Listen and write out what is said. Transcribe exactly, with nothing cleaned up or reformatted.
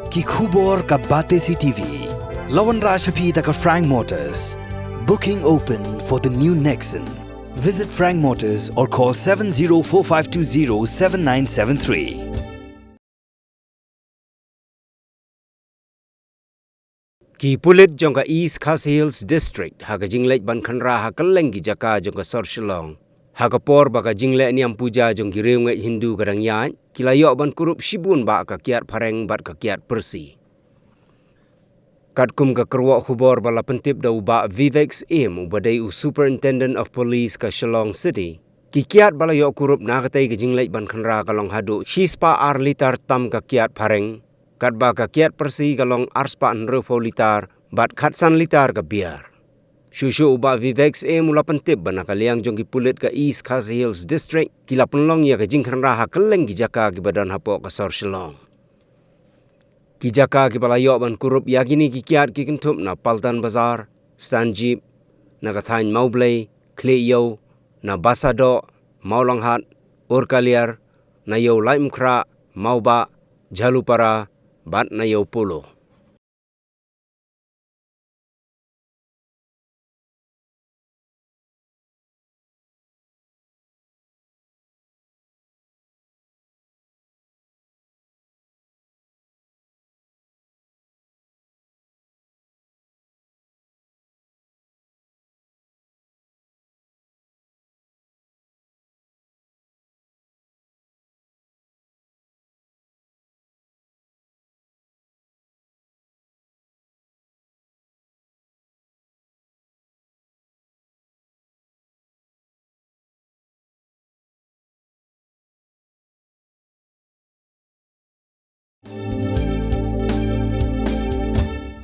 Ki khubor ka Batesi T V. La wanrah sha phi da ka Frank Motors. Booking open for the new Nexon. Visit Frank Motors or call seven zero four five two zero seven nine seven three. Ki pulit jong ka East Khasi Hills District ha ka jingleit ban khynra ha kylleng ki jaka jong ka sor Shillong, ha ka por ba ka jingleh niam puja jong ki riewngeit Hindu ka dang ïaid, ki la ïoh ban kurup shibun bah ka kiad phareng bad ka kiad pyrsi. Katkum ka kyrwoh khubor ba la pyntip da u Bah Vivek Syiem, uba dei u Superintendent of Police ka Shillong City, ki kiad ba la ïoh kurup na katei ka jingleit ban khynra ka long haduh shispah ar litar tam ka kiad phareng, katba ka kiad pyrsi ka long arspah hynriewphew litar bad khatsan litar ka beer. Shuh shuh u Bah Vivek Syiem u la pyntip ba na ka liang jong ki pulit ka East Khasi Hills District ki la pynlong ïa ka jingkhynra ha kylleng ki jaka kiba don hapoh ka sor Shillong. Ki jaka kiba la ïoh ban kurup ïa kine ki kiad ki kynthup na Paltan Bazar, Stanjip, na ka thaiñ Mawblei, Khlieh Ïew, na Basadoh, Mawlanghat, Urkaliar, na Ïew Laitumkhrah, Mawbah, Jhalupara, bad na Ïew Polo.